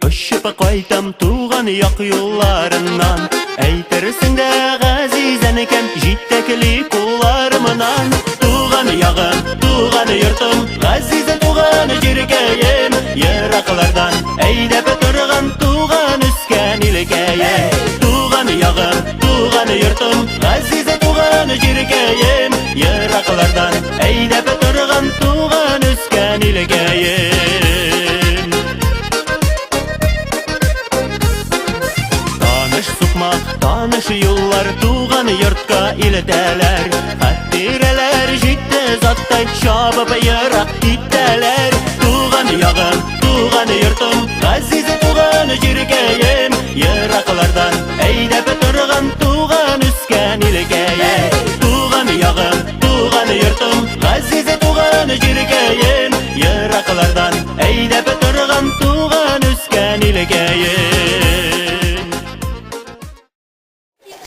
Очып кайтам туган як юлларыннан. Әйтерсең дә газиз әнкәм җитәкли кулларымнан. Туган ягым, туган йортым, газиз туган җиркәем. Ераклардан әйдәп торган туган үскән илкәем. Туган ягым, туган йортым, газиз туган җиркәем. Ераклардан әйдәп торган туган үскән илкәем. Таныш сукмак, таныш юллар туган йортка илтәләр. Хатирәләр җитте заттай чабып ерак китәләр. Туган ягым, туган йортым, газиз туган җиркәем. Ераклардан әйдәп торган туган үскән илкәем. Туган ягым, туган йортым, газиз туган җиркәем. Ераклардан әйдәп торган туган үскән илкәем.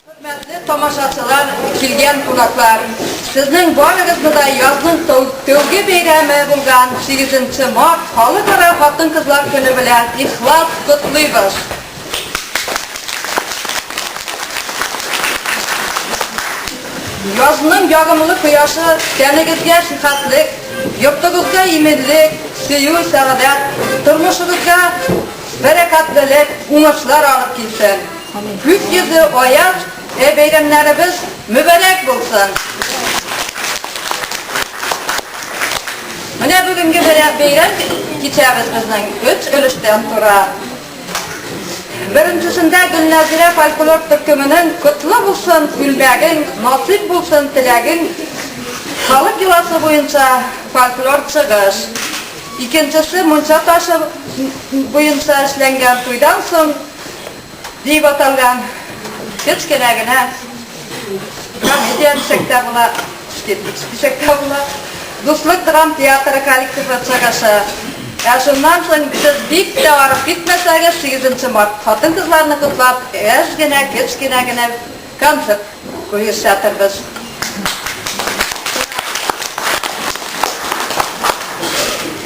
Хөрмәтле тамашачылар, килгән кунаклар, сезнең барыгызны да язның тәүге бәйрәме булган 8 март Халыкара хатын-кызлар көне белән ихлас котлыйбыз. Язның ягымлы кояшы тәнегезгә сихәтлек, йортыгызга иминлек, сөю, сәгадәт, тормышыгызга бәрәкәтлелек, уңышлар алып килсен. Күк йөзе аяз, ә бәйрәмнәребез мөбарәк булсын! Менә бүгенге бәйрәм кичәбез безнең өч өлештән тора. Беренчесендә Гөлнәзирә фольклор төркеменең Котлы булсын күлмәгең, насыйп булсын теләгең халык йоласы буенча фольклор чыгыш. Икенчесе мунча ташы буенча эшләнгән туйдан соң дип аталган кечкенә генә комедия дисәк тә була. Дисәк тә була. Дуслык драм театры коллективы чыгышы. Ә шуннан соң сез бик тә арып китмәсәгез, 8 март хатын-кызларны котлап, әз генә, кечкенә генә концерт күрсәтербез.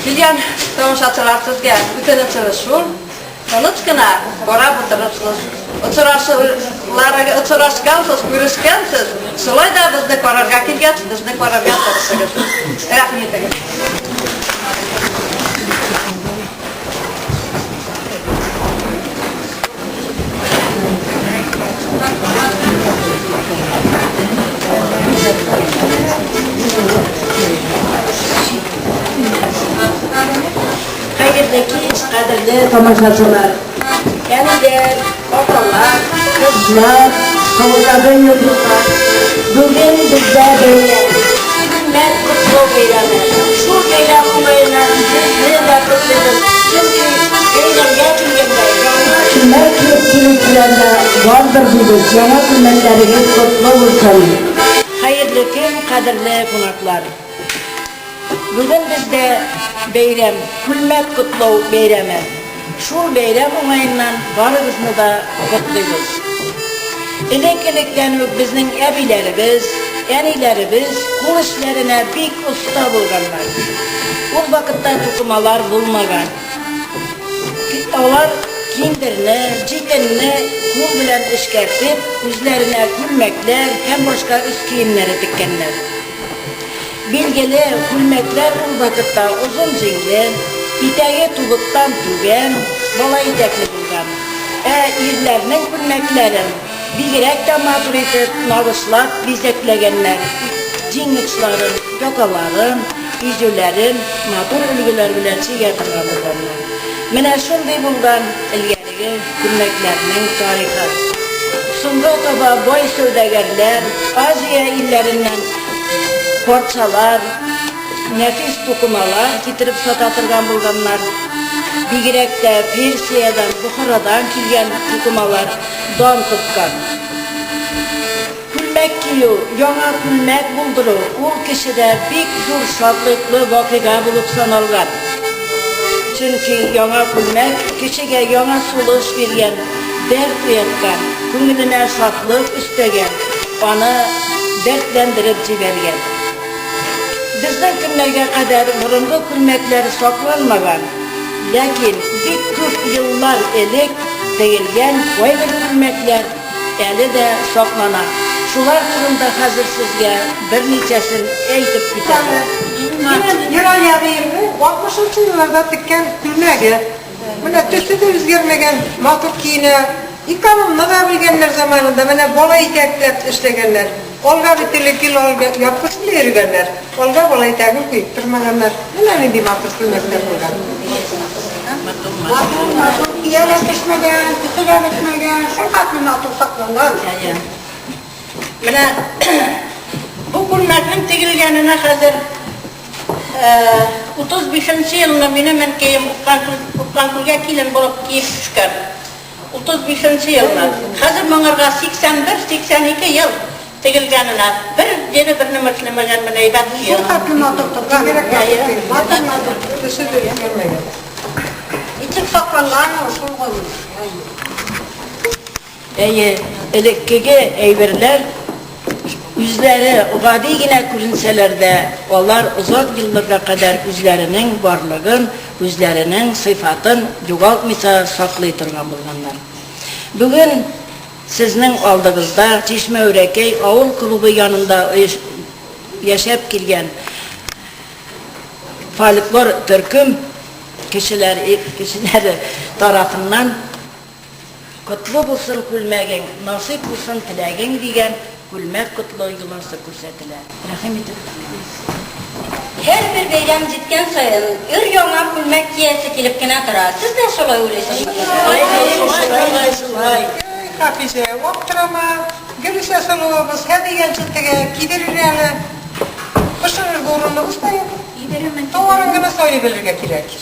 Килгән тамашачылар, сезгә үтенечебез шул. Тыныч кына карап утырырсыз. Очрашуларыгыз, очрашкансыз, күрешкәнсез. Шулай да безне карарга килгәч, безне карарга тырышыгыз. Рәхим итегез. Хәерле кич, кадерле тамашачылар! Әниләр, апалар, кызлар, авылдагы йолдызлар! Бүген бездә бәйрәм, Күлмәк котлау бәйрәме. Шул бәйрәм уңаеннан сезне дә котлыйбыз, чөнки бәйрәмгә килгәндә яңа күлмәк киеп килүчеләр дә бардыр дибез, яңа күлмәкләрегез котлы булсын! Хәерле көн, кадерле кунаклар! Бүген бездә бәйрәм, күлмәк котлау бәйрәме. Шул бәйрәм уңаеннан барыгызны да котлыйбыз. Элек-электән үк безнең әбиләребез, әниләребез кул эшләренә бик оста булганнар. Ул вакытта тукымалар булмаган. Алар киндерне, җитенне кул белән эшкәртеп, үзләренә күлмәкләр һәм башка өс киемнәре теккәннәр. Билгеле, күлмәкләр ул вакытта озын җиңле, итәге тубыктан түбән, бала итәкле булган. Ә ирләрнең күлмәкләрен бигрәк тә матур итеп нагышлап бизәкләгәннәр, җиң очларын, якаларын, изүләрен матур өлгеләр белән чигә торган булганнар. Менә шундый булган элгәре. Әлеге күлмәкләрнең тарихы. Соңга таба бай сәүдәгәрләр Азия илләреннән парчалар, нәфис тукымалар китереп сата торган булганнар. Бигрәк тә Персиядән, Бохарадан килгән тукымалар дан тоткан. Күлмәк кию, яңа күлмәк булдыру ул кешедә бик зур шатлыклы вакыйга булып саналган. Чөнки яңа күлмәк кешегә яңа сулыш биргән, дәрт уяткан, күңеленә шатлык өстәгән, аны дәртләндереп җибәргән. Безнең көннәргә кадәр борынгы күлмәкләр сакланмаган. Ләкин бик күп еллар элек тегелгән кайбер күлмәкләр әле дә саклана. Шулар турында хәзер сезгә берничәсен әйтеп китәм. Минем Герай әбиемнең 60 нчы елларда теккән күлмәге. Менә төсе дә үзгәрмәгән, матур киенә. Экономны да белгәннәр заманында, менә бала итәкләп эшләгәннәр. Алга бит элек гел алга япкыч белән йөргәннәр. Алга бала итәген куеп тормаганнар. Менә нинди матур күлмәкләр булган. Матур, матур, кия дә төшмәгән, төсе дә бетмәгән, шулхәтле матур сакланган. Менә бу күлмәкнең тегелгәненә хәзер 35 нче елны минем әнкәем Упканкүлгә килен булып киеп төшкән. 35 нче елны. Хәзер моңарга 81-82 ел тегелгәненә. Бер җире бер нәмә эшләмәгән, менә әйбәт кия. Шулхәтле матур торган. Матур, матур. Төсе дә үзгәрмәгән. Ничек сакланган ул, шул гына. Әйе, элеккеге әйберләр үзләре гади генә күренсәләр дә, алар озак елларга кадәр үзләренең барлыгын, үзләренең сыйфатын югалтмыйча саклый торган булганнар. Бүген сезнең алдыгызда Чишмә-Үрәкәй авыл клубы янында яшәп килгән фольклор төркем кешеләре тарафыннан Котлы булсын күлмәгең, насыйп булсын теләгең дигән күлмәк котлау йоласы күрсәтелә. Рәхим итеп тыңлагыз. Һәрбер бәйрәм җиткән саен, өр-яңа күлмәк киясе килеп кенә тора. Сез дә шулай уйлыйсызмы? Шулай, шулай. Әй, Хафизә, аптырама, Гөлүсә сылуыбыз һә дигәнче тегә, кидерер әле. Пешерергә урыныбыз да юк. Товарын гына сайлый белергә кирәк.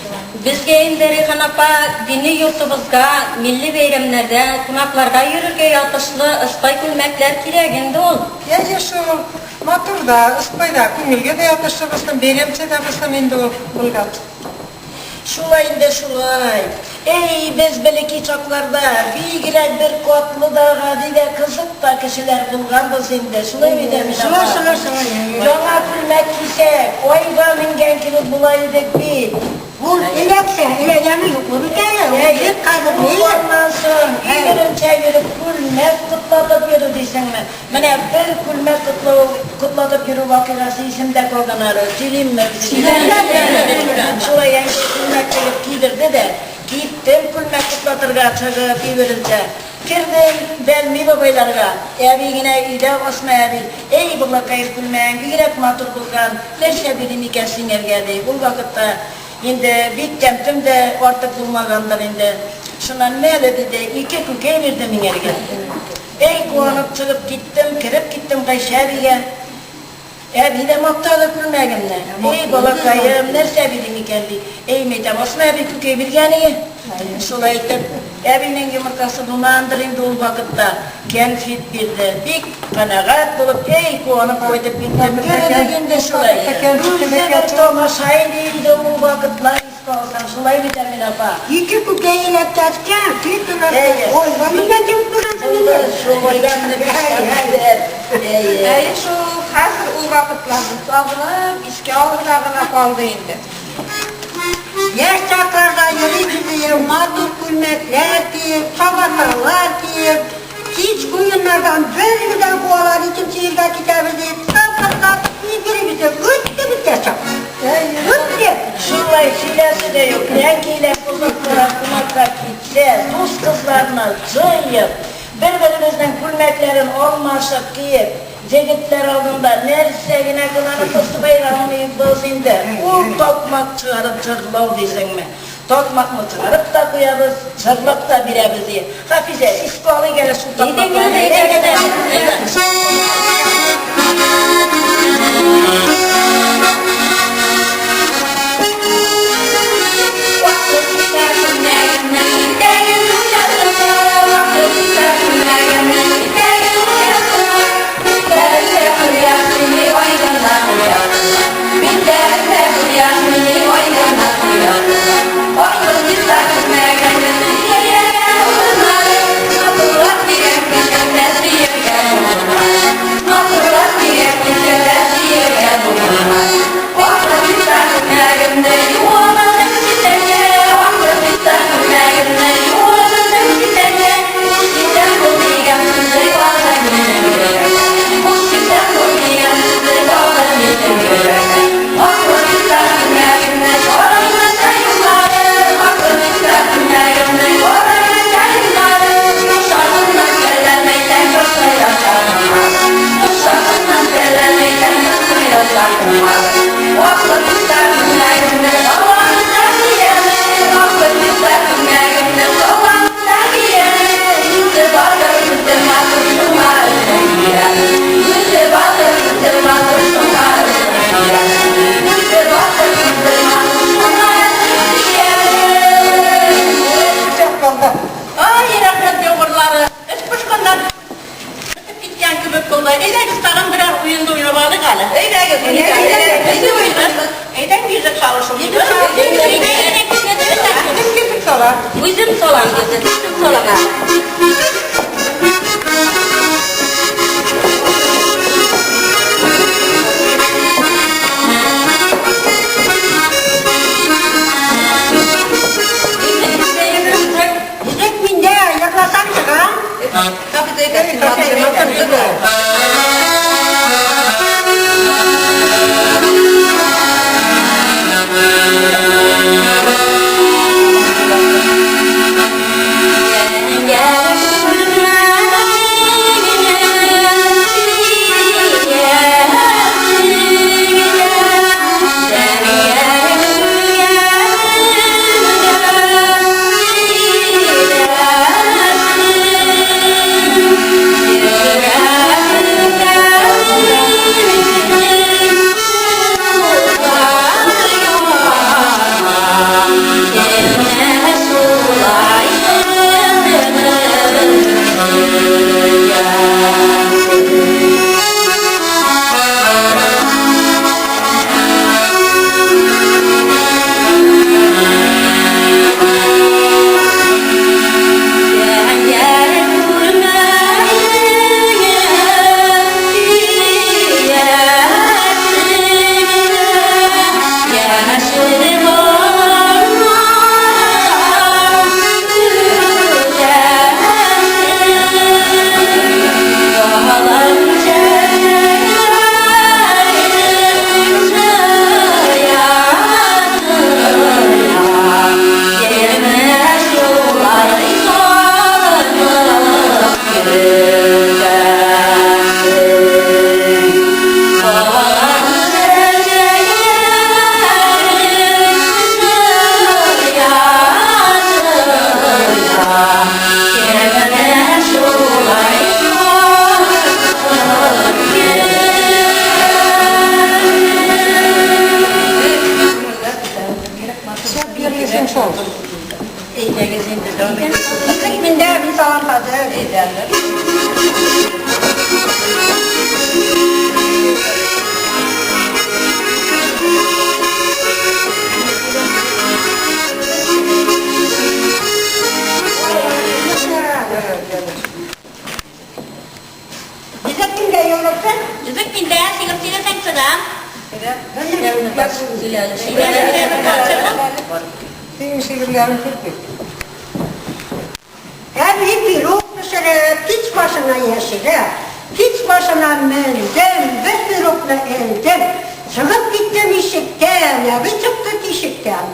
Безгә инде, Рәйхан апа, дини йортыбызга, милли бәйрәмнәрдә кунакларга йөрергә ятышлы ыспай күлмәкләр кирәк инде ул. Әйе шул, матур да, ыспай да, күңелгә дә ятышлы булсын, бәйрәмчә дә булсын инде ул, булгач. Шулай инде, шулай. Әй, без бәләкәй чакларда бигрәк бер катлы да, гади дә, кызык та кешеләр булганбыз инде. Шулай бит, Әминә апа? Шулай, шулай, шулай. Яңа күлмәк кисәк, айга менгән кебек була идек бит. Ул эләксә, эләгәме юкмы бит әле, ул бик кадерле. Ул аннан соң өйләренчә йөреп күлмәк котлатып йөрү дисеңме? Менә бер күлмәк котлау, котлатып йөрү вакыйгасы исемдә калган әле, сөйлимме? Сөйлә. Шулай әнкәй күлмәк тегеп кидерде дә, киттем күлмәк котлатырга чыгып өйләренчә. Кердем Бәлми бабайларга, әби генә өйдә Асма әби, Әй, балакай, күлмәгең бигрәк матур булган, нәрсә бирим икән сиңәргә, ди. Ул вакытта инде бик тәм-төм дә артык булмагандыр инде. Шуннан, мәле, диде, ике күкәй бирде миңәргә. Әй, куанып чыгып киттем, кереп киттем Гайшә әбигә. Әби дә мактады күлмәгемне. Әй, балакаем, нәрсә бирим икән, ди. Әй, мәйтәм, Асма әби күкәй биргән ие. Шулай итеп, әбинең йомыркасы булмагандыр инде ул вакытта, кәнфит бирде. Бик канәгать булып, әй, куанып кайтып киттем. Йөрдек инде шулай. Үзе бер тамаша иде инде ул вакытлар искә алсаң, шулай бит, Әминә апа? Ике күкәй эләккәч, Әйе. Ой, менә кем күрәсең инде. Шулай менеп киткәннәр. Әйе. Әйе шул, хәзер ул вакытларны сагынып, искә алырга гына калды инде. Яшь чакларда йөрибез ие, матур күлмәкләр киеп, чабаталар киеп, кич уеннардан бер елдан куалар, икенче елга китәбез дип, сап-сап йөрибез дә, үтте бит яшь чак. Үтте. Шулай сөйләсе дә юк, әнкәйләр озаттылар, кунакка китсә, дус кызларны җыеп, Бер-беребезнең күлмәкләрен алмашып киеп, җегетләр алдында нәрсә генә кыланып кыстыбайламыйбыз инде. Ул такмак чыгарып җырлау дисеңме? Такмакны чыгарып та куябыз, җырлап та бирәбез, ди. Хафизә, искә алыйк әле шул такмакларны. Әйдә, әйдә. Үзем салам йөзек, үзем салам. Йөзек миндә, йырласаң чыгам. Шәп йөрлисең шул. Әйдәгез инде, дәвам итик. Йөзек миндә, мин салам хәзер. Йөзек кемгә йөрерсең? Йөзек миндә, шигырь сөйләсәң чыгам. Синең шигырьләрең күп бит. Әби пирог пешереп, кич башына яшерә. Кич башына мендем, бер пирогны элдем. Чыгып киттем ишектән, әби чыкты тишектән.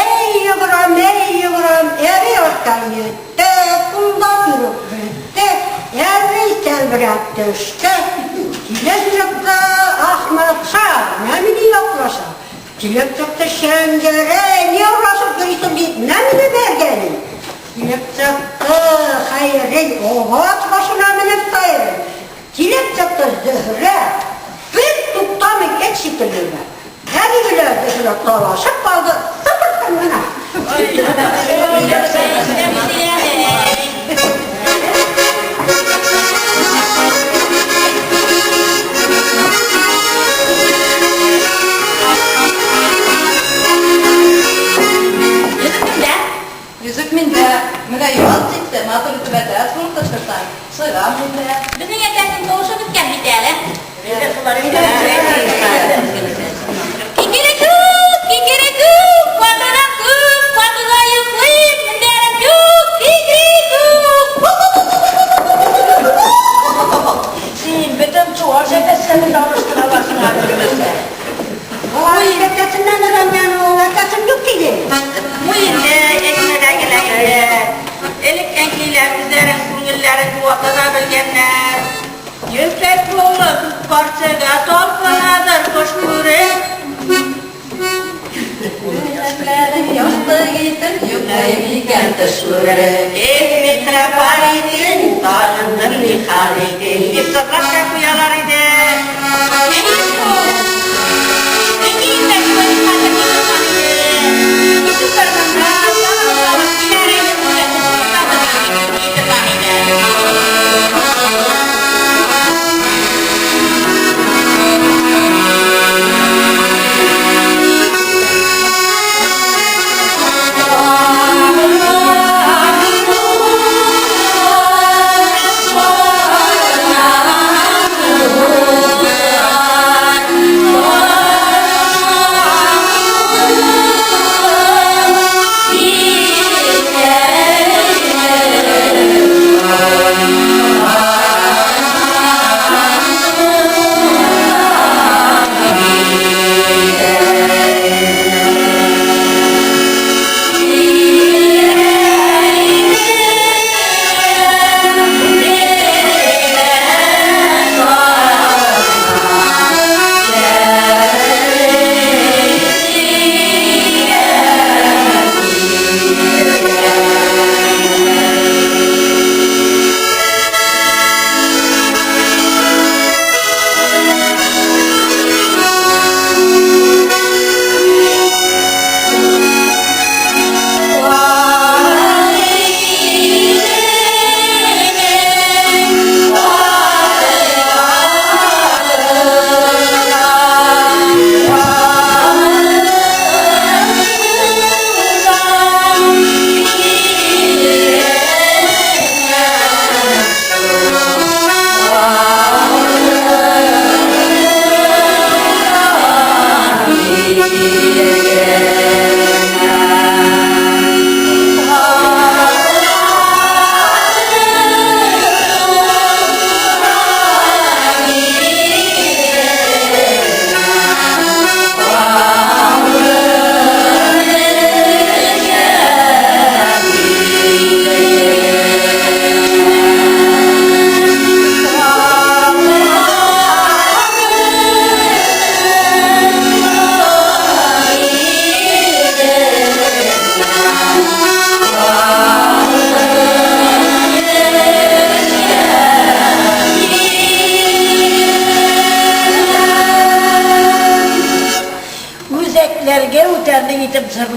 Әй йөгерәм, әй йөгерәм, әби арттан йитте, кулда пирог бетте, әби сәлберәп төште. Килеп чыкты Ахматша, менә мине яклаша. Килеп чыкты Шәңгәрәй, ни урлашып йөрисең дип, менә мине бәргәли. Килеп чыкты Хәйри, агач башына менеп сайрый. Килеп чыкты Зөһрә, бер туктамый эт шикелле генә. Әби белән Зөһрә талашып калды, тыпыртын гына. Йөзек миндә. Йөзек миндә. Менә яз җитте, матур итеп әтәч булып кычкырсаң, чыгам инде. Безнең әтәчнең тавышы беткән бит әле. Кикерекүк, кикерекүк, катырак күк, катыда йоклыйм, мендәрем юк, кикерекүк. Син бөтен чуаш әтәчләрен алыштыра аласың әле белмәсә. Алар әтәсеннән өйрәнгән ул, әтәсем юк диде. Бу инде әйтмәдә генә инде. Элек әнкәйләр үзләрен күңелләрен юата да белгәннәр. Ефәк булып карчыга талпынадыр кош күреп. Күлмәкләрең якты итеп, йоклыйм икән төш күреп. Эх, митрополитин, таҗыңның ни хәл итин, дип сырлап та куялар иде. Әни шул. Әни дә шулай хәтерли торган иде. Китеп барганда, тагын салып киләр иде, күрәсең, ди торган иде.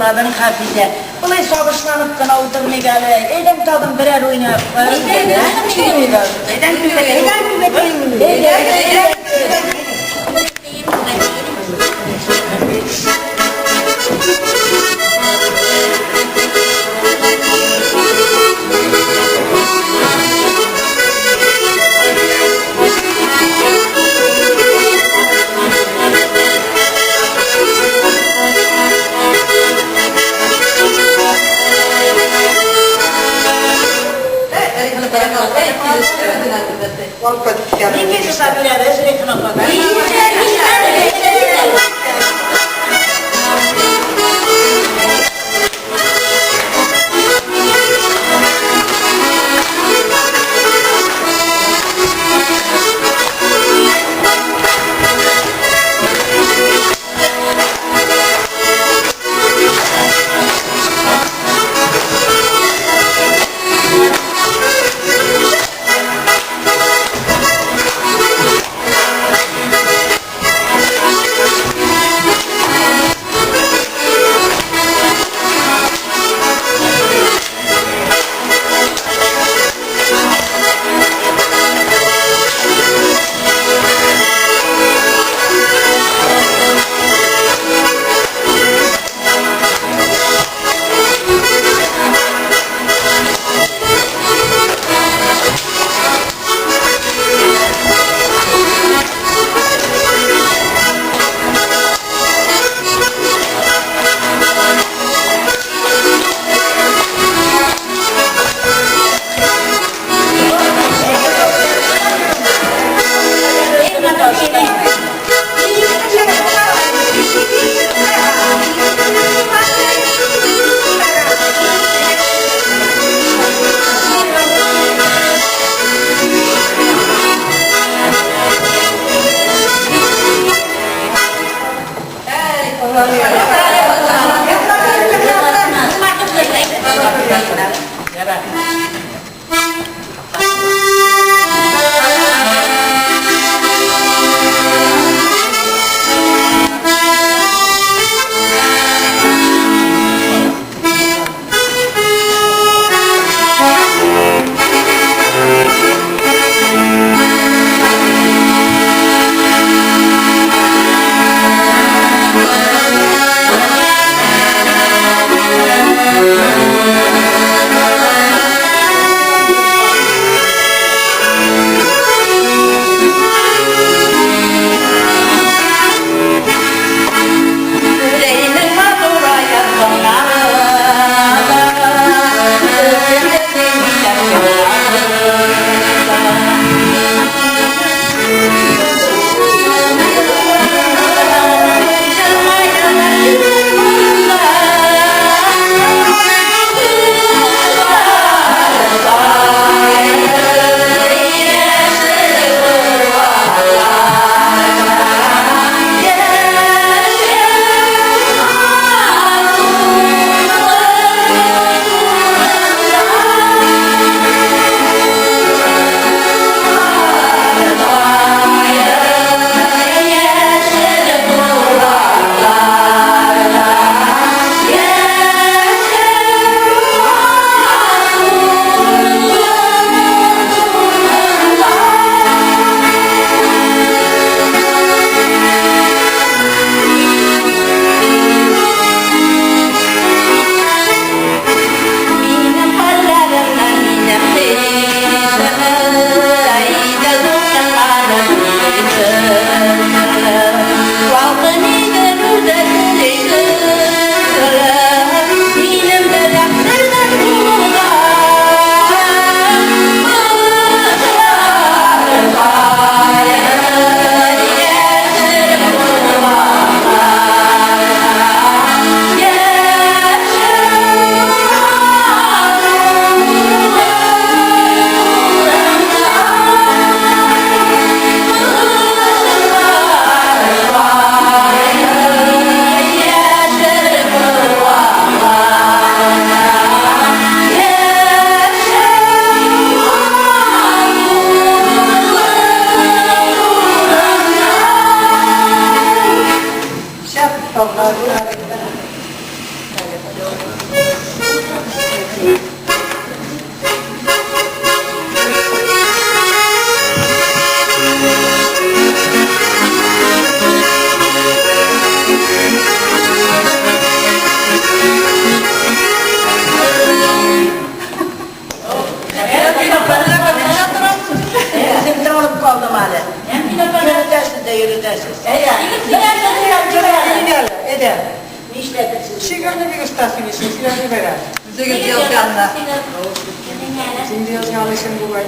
җырладың, Хафизә. Болай сагышланып кына утырмыйк әле. Әйдәң тагын берәр уйнап. Нинди кыса беләбез, Рәйхан апа? Беләсез. Әйдә. Әйдә. Нишләтерсез? Шигырьне бик оста сөйлисең, сөйләп җибәр әле. Үзегез язганны. Син дә язган өчен бугай.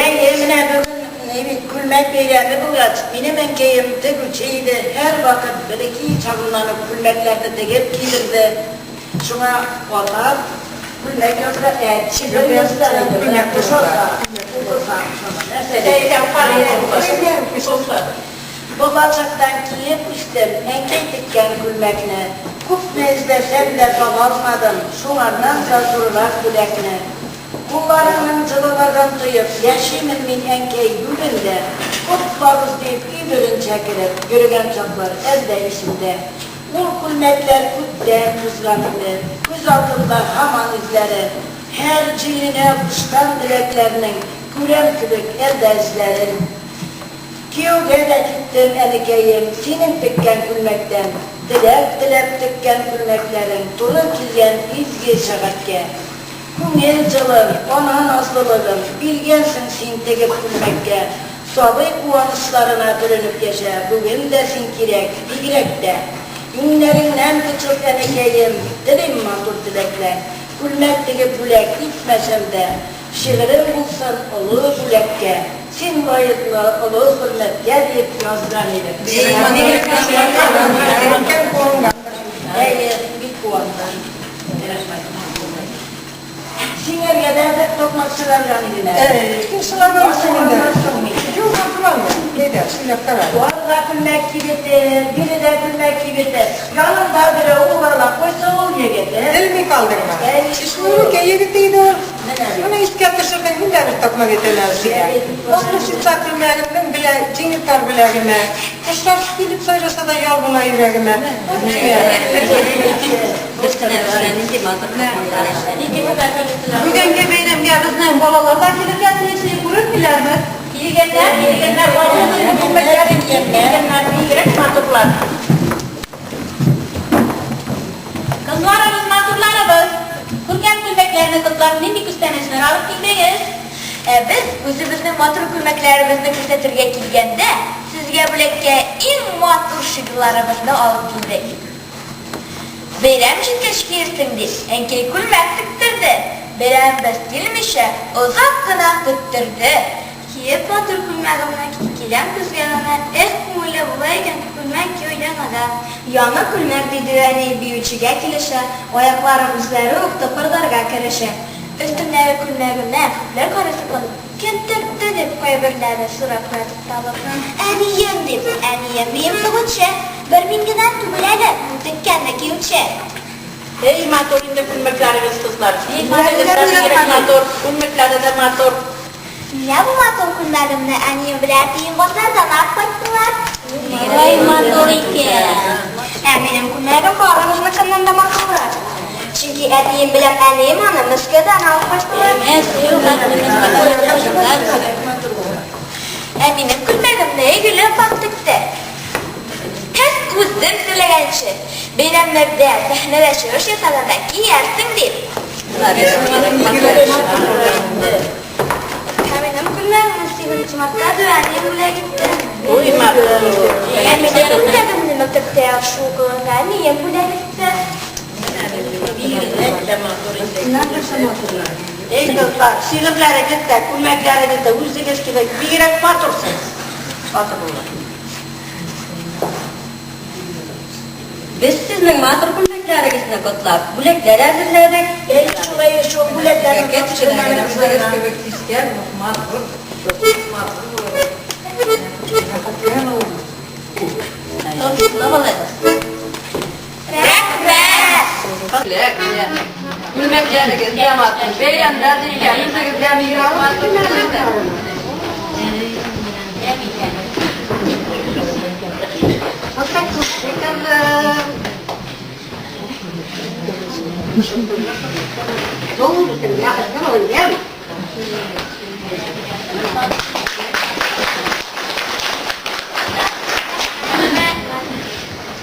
Әйе, менә бүген ни бит күлмәк бәйрәме булгач, минем әнкәем тегүче иде, һәрвакыт бәләкәй чагыннан ук күлмәкләрне тегеп кидерде. Шуңа атап күлмәк язга, ә, шигырь язган иде. Менә кушылса, укысаң, шуны нәрсә дип? Әйдә, укы. Балачактан киеп үстем әнкәй теккән күлмәкне. Күпме эзләсәм дә табалмадым шуңардан да зуррак бүләкне. Кулларыңның җылылыгын тоеп яшимен мин, әнкәй, бүген дә. Котлабыз дип өй беренчә кереп йөргән чаклар әле дә исемдә. Ул күлмәкләр күптән тузган инде, күз алдымда һаман үзләре. Һәр җөенә кушкан теләкләрнең күрәм кебек әле дә эзләрен. Кияүгә дә киттем, әнекәем, синең теккән күлмәктән. Теләк теләп теккән күлмәкләрең туры килгән изге сәгатькә. Күңел җылың, ана назлылыгың биргәнсең син тегеп күлмәккә. Сабый куанычларына төренеп яшә, бүген дә син кирәк, бигрәк тә. Иңнәреңнән кочып, әнекәем, телим матур теләкләр. Күлмәк тегеп бүләк итмәсәм дә, Шигырем булсын олы бүләккә, Син лаеклы олы хөрмәткә, диеп язган идем. Әйе, бик куандым. Рәхмәт. Сиңәргә дә бер токмак чыгарган идем әле. Әй, кем чыгармамсың инде? Юк, артыланма. Әйдә, сөйләп кара. Барда күлмәк кибете, биредә күлмәк кибете. Янында берәү угырлап куйса ул егете. Белми калдыңмы? Әй, Шишмүрекә егете иде ул. Менә бит. Менә искә төшердең, мин дә бер такмак әйтәм әле сиңа. Атлы күлмәгемнең белә, җиңел тар беләгемә. Кошлар килеп сайраса да ял була йөрәгемә. Бүгенге бәйрәмгә безнең балалар да килергә тиеш, күренмиләрме? Килгәннәр, килгәннәр, матур күлмәкләрен киеп килгәннәр, бигрәк матурлар. Кызларыбыз, матурларыбыз, күркәм күлмәкләрне котлап, нинди күчтәнәчләр алып килдегез? Ә без үзебезнең матур күлмәкләребезне күрсәтергә килгәндә, сезгә бүләккә иң матур шигырьләребезне алып килдек. Бәйрәм җиткәч киерсең дип, әнкәй күлмәк тектерде. Бәйрәмебез килмичә, озак кына көттерде. Киеп матур күлмәгемне, киләм көзгә генә, эх, күңелле була икән күлмәк кию яңадан. Яңа күлмәк, диде әни, биючегә килешә, аякларым үзләре үк тыпырдарга керешә. Өстемдәге күлмәгемә күпләр карый сокланып, кем текте дип кайберләре сорап куя тукталып. Әнием дим, әнием минем тегүче, бер мин генә түгел әле, бу теккәнне киюче. Эй, матур инде күлмәкләрегез, кызлар. Бигрәк матур, күлмәкләре дә матур. Менә бу матур күлмәгемне әнием белән әтием базардан алып кайттылар. Ой, матур икән. Ә минем күлмәгем барыгызныкыннан да матуррак. Чөнки әтием белән әнием аны Мәскәүдән алып кайттылар. Ә минем күлмәгемне Гөлә апам текте. Һәм үзем теләгәнчә, бәйрәмнәрдә, сәхнәдә чыгыш ясаганда киярсең дип. Ә минем күлмәгемне 8 мартта әнием бүләк итте. Ой, матур. Ә минем күлмәгемне мәктәптә яхшы укыганга әнием бүләк итте. Бигрәк тә матур инде. Эй, кызлар, шигырьләрегез дә, күлмәкләрегез дә үзегез кебек бигрәк матурсыз. Матур булыр. Без сезнең матур күлмәкләрегезне котлап, бүләкләр әзерләдек. Әй, шулай шул бүләкләрне Үзегез кебек тискәр, матур, матур булыр. Тотышлы булыр. Рәхмәт! Бүләк, менә. Күлмәкләрегез дә матур, бәйрәмдә дә икән, үзегез дә бигрәк матур күренәсез. Кызым.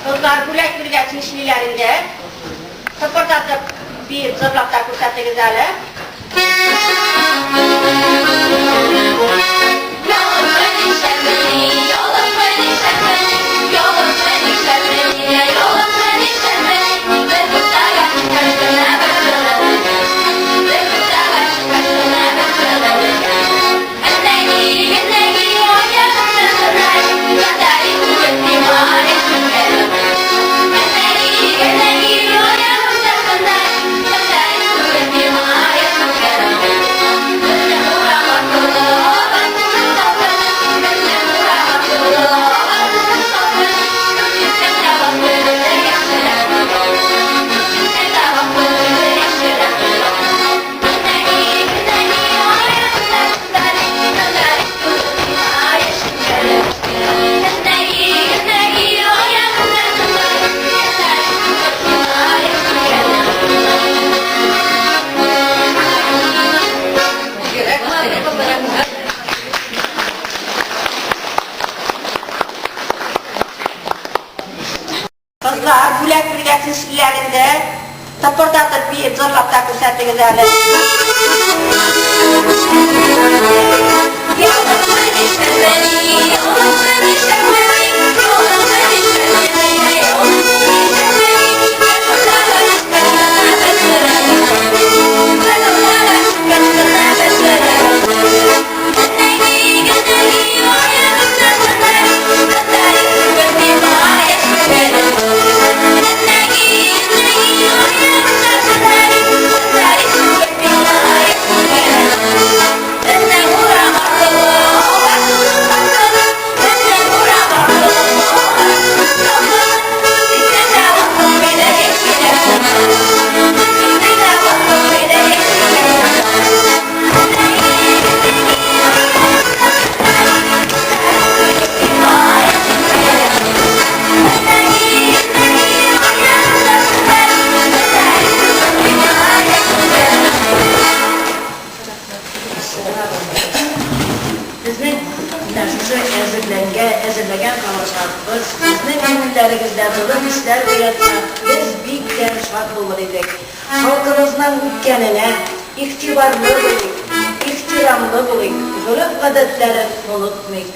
Кызлар бүләк биргәч нишлиләр инде? Тыпырдатып, биеп, җырлап та күрсәтегез әле. Ялык Тыпырдатып биеп, җырлап та күрсәтегез әле. Безнең менә шушы әзерләнгә, әзерләгән калачакбыз. Сезнең күңелләрегездә җылы хисләр уятса, без бик тә шат булыр идек. Халкыбызның үткәненә игътибарлы булыйк, ихтирамлы булыйк, гореф-гадәтләрен онытмыйк.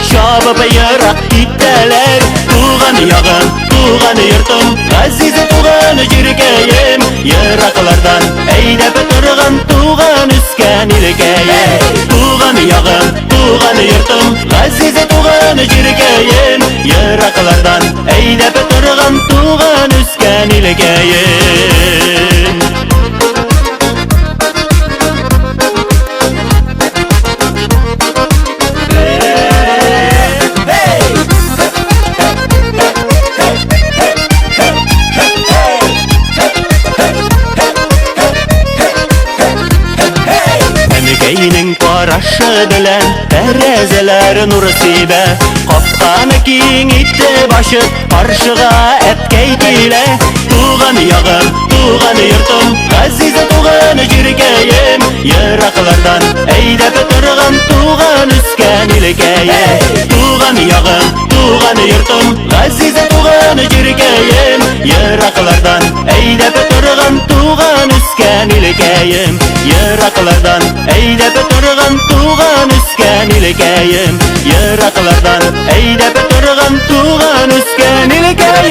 Чабып ерак китәләр. Туган ягым, туган йортым, газиз туган җиркәем, ераклардан әйдәп торган туган үскән илкәем. Туган ягым, туган йортым, газиз туган җиркәем, ераклардан әйдәп торган туган үскән илкәем. Әнкәйнең карашы белән тәрәзәләр нур сибә, капканы киң итеп ачып, каршыга әткәй килә. Туган ягым, туган йортым, газиз туган җиркәем, ераклардан әйдәп торган туган үскән илкәем. Туган ягым, туган йортым, газиз туган җиркәем, ераклардан әйдәп торган туган үскән илкәем. Ераклардан әйдәп торган туган үскән илкәем. илкәем. Ераклардан әйдәп торган туган үскән илкәем.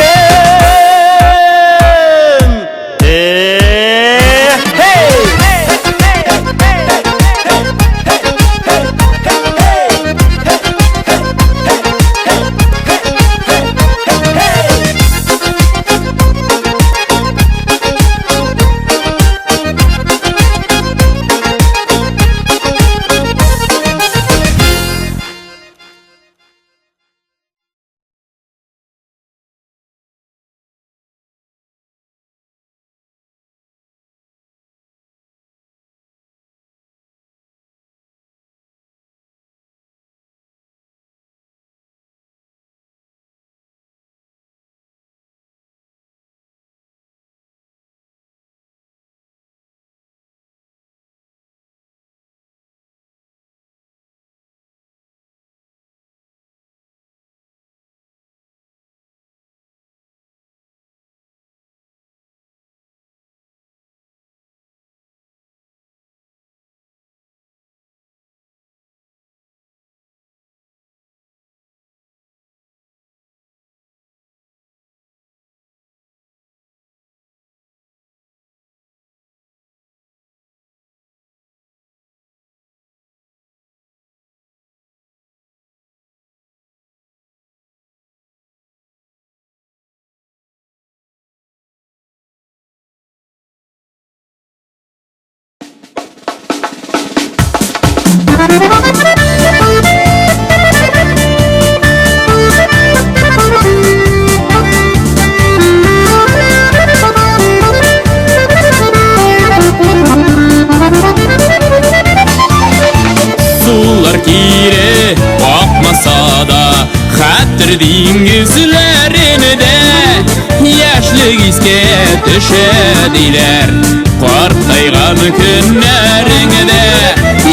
Эх, hey! Сулар кире акмаса да, хәтер диңгезләрендә яшьлек искә төшә диләр. Картайган көннәреңдә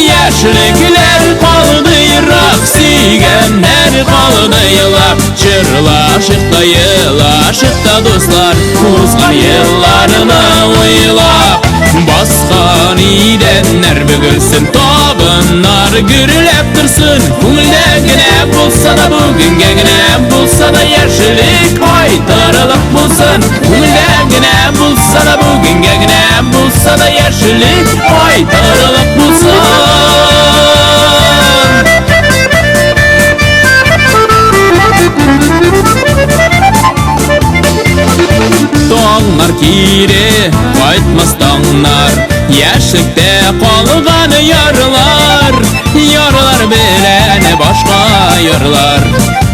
яшьлекләр калды ерак, сөйгәннәр калды елап. Җырлашык та елашык та, дуслар, узган елларны уйлап. Баскан идәннәр бөгелсен, табыннар гөрләп торсын. Күңелдә генә булса да, бүгенгә генә булса да, яшьлек кайтарылып булсын. Күңелдә генә булса да, бүгенгә генә булса да, яшьлек кайтарылып булсын. Таңнар кире кайтмас таңнар, яшьлектә калган ярлар, ярлар белән башка ярлар,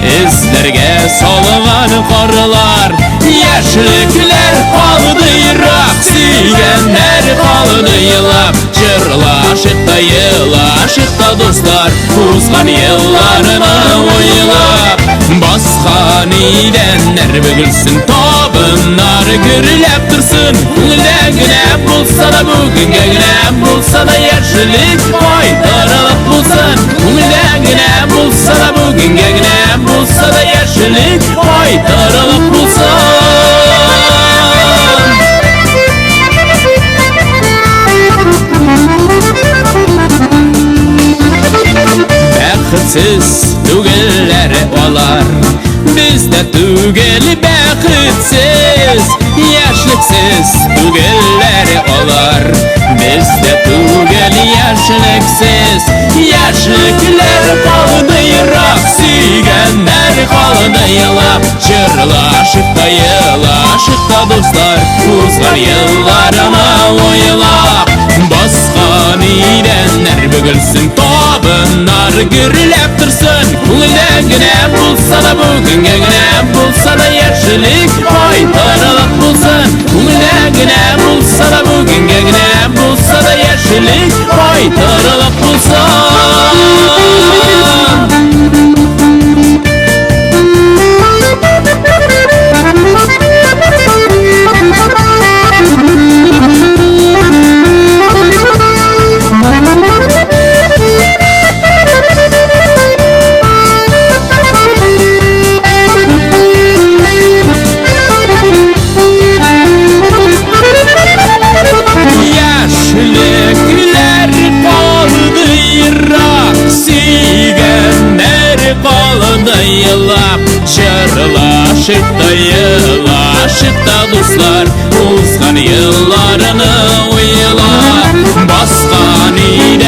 эзләргә салган карлар. Яшьлекләр калды ерак, сөйгәннәр калды елап. Җырлашык та елашык та, дуслар, узган елларны уйлап. Баскан идәннәр бөгелсен, табыннар гөрләп торсын. Күңелдә генә булса да, бүгенгә генә булса да, яшьлек кайтарылып булсын. Күңелдә генә булса да, бүгенгә генә булса да, яшьлек кайтарылып булсын. Бәхетсез түгелләр алар, без дә түгел бәхетсез. Яшьлексез түгелләр алар, без дә түгел яшьлексез. Яшьлекләр калды ерак, сөйгәннәр калды елап. Җырлашык та елашык та, дуслар, узган елларны уйлап. Баскан идәннәр бөгелсен, табыннар гөрләп торсын. Күңелдә генә булса да, бүгенгә генә булса да, яшьлек кайтарылып булсын. Күңелдә генә булса да, бүгенгә генә булса да, яшьлек кайтарылып булсын. Елашык та дуслар, узган елларны уйла. Баскан.